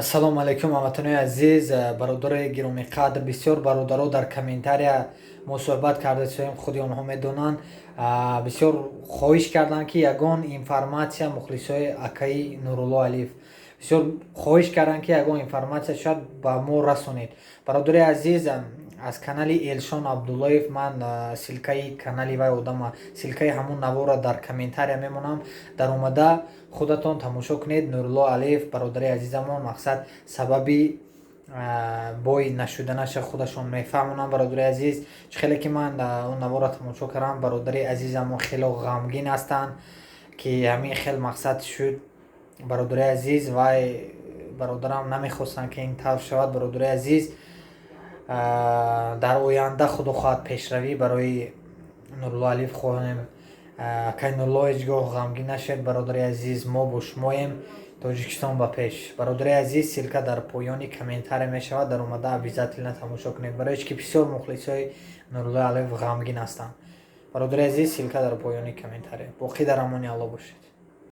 Ассалому алайкум, ҳамватанои азиз, бародарои гиромиқадр. Бисёр бародаро дар комментария мо суҳбат карда, худи онҳо медонанд, бисёр хоҳиш карданд, ки ягон информатсия, мухлисои акаи Нурулло Алиев бисёр хоҳиш карданд, ки ягон информатсия шояд ба мо расонед. Бародари азиз, аз канали Элшон Абдуллоев ман ссылкаи канали вай одама, ссылкаи ҳамун наворро дар комментария мемонам, даромада худатон тамошо кунед. Нурулло Алиев, бародари азизамон, мақсад, сабаби бой нашуданаша худашон мефаҳмонанд. Бародари азиз, чӣ хеле ки ман он наворро тамошо кардам, бародари азизамон хело ғамгин ҳастанд, ки ҳамин хел мақсад шуд. Бародари азиз, вай бародарам намехостанд, ки ин тавр шавад. Бародари азиз, дар оянда, худо хоҳад, пешравӣ барои Нурулло Алиев хоҳем. Акай Нурулло, ҳеҷ гоҳ ғамгин нашавед, бародари азиз, мо бо шумоем. Тоҷикистон ба пеш! Бародари азиз, ссылка дар поёни комментария мешавад, даромада обязательно тамошо кунед, барои ки бисёр мухлисои Нуруллои Алиев ғамгин ҳастанд. Бародари азиз, ссылка дар поёни комментария. Боқӣ дар амони Алло бошед.